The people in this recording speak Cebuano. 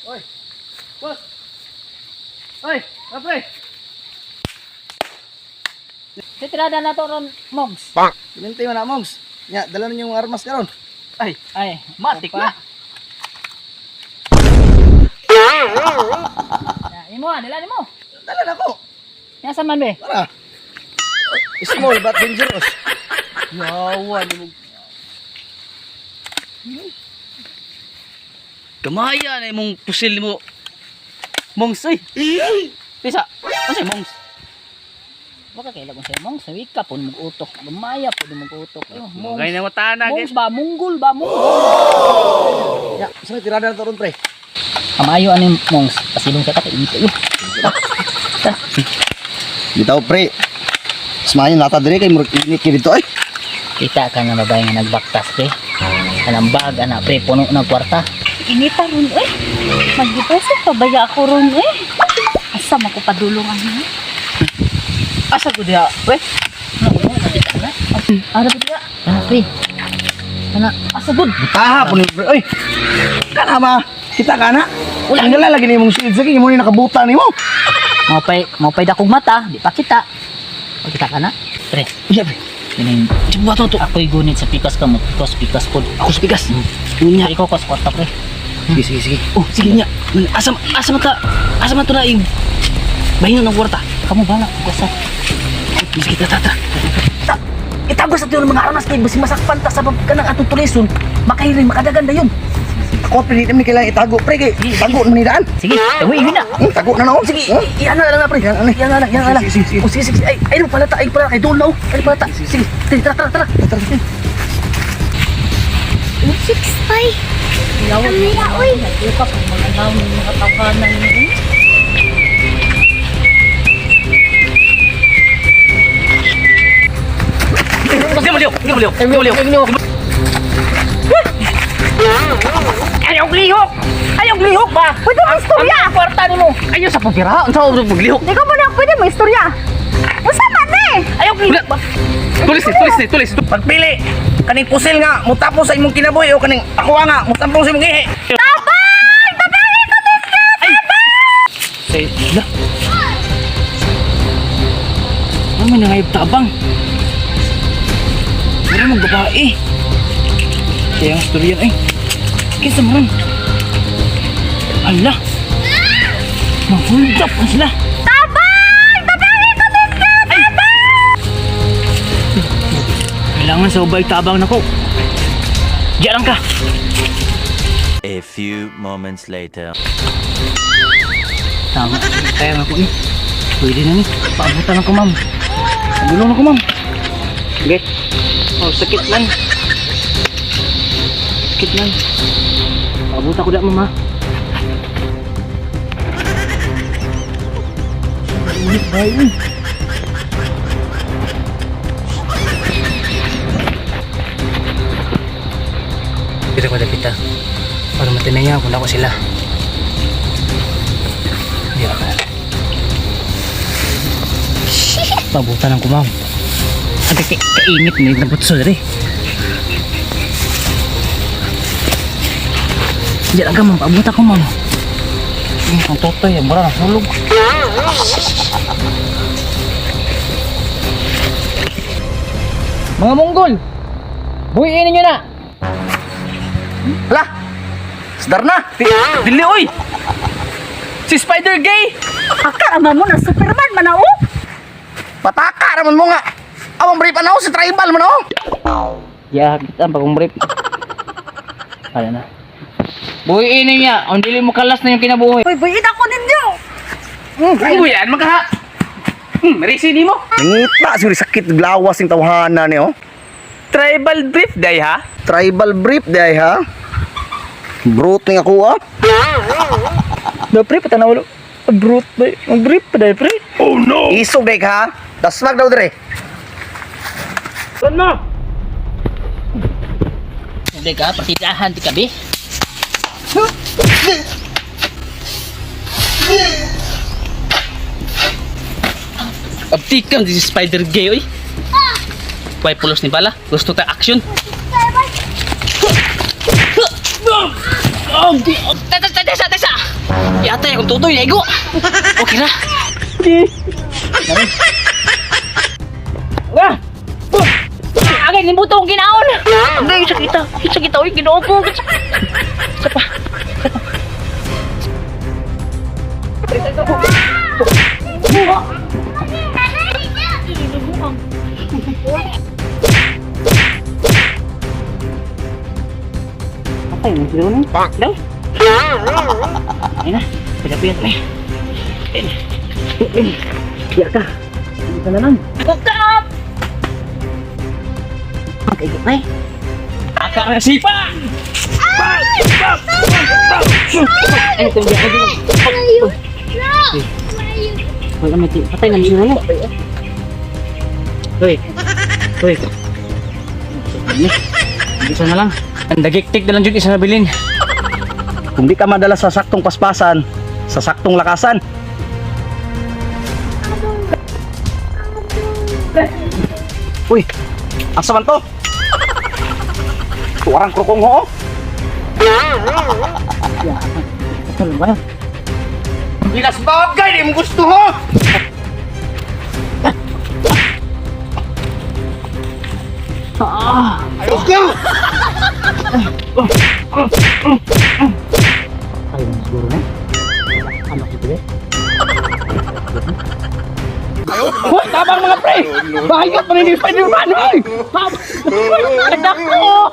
Oy. Boss. Oy, pre. Sa tirada na to ron, Mogs. Pinintay man na, Moms. Nya, dala ninyo yung armas karon. Ay, Ay, matik pa. na. Ya, imo ah, dala nimo. Dala na ko. Nya sa man be? Tara. Small but dangerous. Yawa ni mo. Gamaya na imong pusil mo. Mongs oy. Pisa. Unsay mongs? Baka kailan kung sa Mongs, wika po mong utok. Lumaya po mong utok. Ay, Mongs. Gay na matana Mongs ba munggol ba munggol? Ya, sa may tirada na to ron, pre. Kamayo ani Mongs, pasilong sa kata init kayo. Bitaw, pre. Smayin nata dire kay murag init kay dito ay. Kita ka na babae nga nagbaktas pre. Anang bag ana pre puno ng kwarta. Inita ron eh. Mag-deposit pa ba ya ako ron eh? Asa man ko padulong ano? Asa ko diha, pre? Ara ba diha? Ana pre. Ana, Asa gud? Taha po ni pre. Oy. Kana ba? Kita kana. Wala nga lagi ni mong shield sige mo ni nakabuta nimo. maupay dakong mata, di pa kita. Pagkita ka na. Pre, Iya, pre. kining Buhat to. ako'y gunit sa pikas ka mo, pikas pikas pod. Ako sa pikas. Unya. Ikaw kas kwarta pre. Sige, sige, sige. Oh, sige nya. Asa asa man ta? Asa man to na i Bahino ng kwarta. Kamu bala, kusa. Sige, tata, tata. Ta, itago sa tiyon mga armas kay basi masakpan ta sa kanang atong tulison. Makahirin, makadagan dayon. Ako pre, di ni kailangan itago, pre, kay tago man ni daan. Sige, tawi na. Tago na noon. Sige, Hmm? iyan na lang na, pre. Yan, ano? Iyan na lang, iyan na lang. Sige, sige, sige. Oh, sige, sige. Ay, ay, pala ta, ay pala kay Dulaw. Ay pala ta. Sige, tara, tara, tara. Tara, tara. Six ay. Ang oy. Uka po mga naon mga tawanan ni. Hindi mo liw, hindi mo liw, hindi mo liw. Ayaw lihok! Ayaw lihok ba? Pwede mo istorya. Ang kwarta nimo. Ayaw sa pagpira, ang sa paglihok. Di ko mo na pwede mo istorya. Unsa man eh? Ayaw lihok ba? Tulis ni, tulis ni, tulis. Pagpili kaning pusil nga mutapos sa imong kinabuhi o kaning ako nga mutampong sa imong ihi. Tabang! Tabangin ko ninyo! Say, la. Ano may nangayab tabang? Wala mong babae. Kaya ang storyan ay. Kisa mo rin. Ala. Mag-hold up ang sila. Tabang! Tabangin ko ninyo! Tabang! Kailangan sa ubay tabang nako. Diyan lang ka. A few moments later. Tama. Kaya nga ko eh. Pwede na ni. Paabutan ako, ma'am. Gulong ako, ma'am. Okay. Oh, sakit man. Sakit man. Paabutan ko da, ma'am, ha. Ulit ba yun? Kita ko dapita. Para matinaya kung ako sila. Hindi ako. Pabutan ng kumaw. Ang kainit na yung putso diri. Diyan lang ka, ma'am. Pabutan ko, ma'am. Ang totoy, ang mura ng hulog. Mga Monggol. Buhiin ninyo na. Hala. Sdar na. Dili, oy! Si Spider Gay! Aka ama mo na Superman man na oh. Pataka raman mo nga. Awang brief ano si tribal man oh. Ya, kita ang bagong brief. Kaya na. Buhiin ninyo. Ang dili mo kalas na yung kinabuhi. Uy, buhin ako ninyo. Buhian, magkaha! Risi ni mo. Nangita siguro sakit glawas ning tawhana ni oh. Tribal brief, day ha? Tribal brief day ha. Brut ning ako ah. Da, pre, patanaw. Brut, day. Ang brief pa, day, pre. Isog day ka ha. Dasmag daw dire. Ano? Hindi ka, partidahan di ka, be. Abtikam di si Spider Gay, oy. Way pulos ni bala. Gusto ta action. Tesa, tesa, tesa. Yata akong tutoy naigo. Okay ra. Wah! Agay nimbuto akong ginaon. Agay sakita. Sakita oy, Ginoo ko. Sa pa. Patay mo siguro ni. Daw. Ay na, pila-pila na. Diya ka. Isa na lang. Bukap! Okay, ay. Aka na sipa. Ay, ito diya ka. Wala may patay na siguro ni. Hoy. Hoy. Isa na lang. Ang dagiktik na lang jud isa na bilin. Kung di ka madala sa saktong paspasan, sa saktong lakasan. Uy, asa man to? Tuwarang krukong ho. Ano ba? Gilas bagay, di mo gusto ho. Ayos ka! Ay, siguro na. Ano ko ba? Hoy, tabang mga pre! Bahayot pa ni Spider-Man, hoy! Anak ko!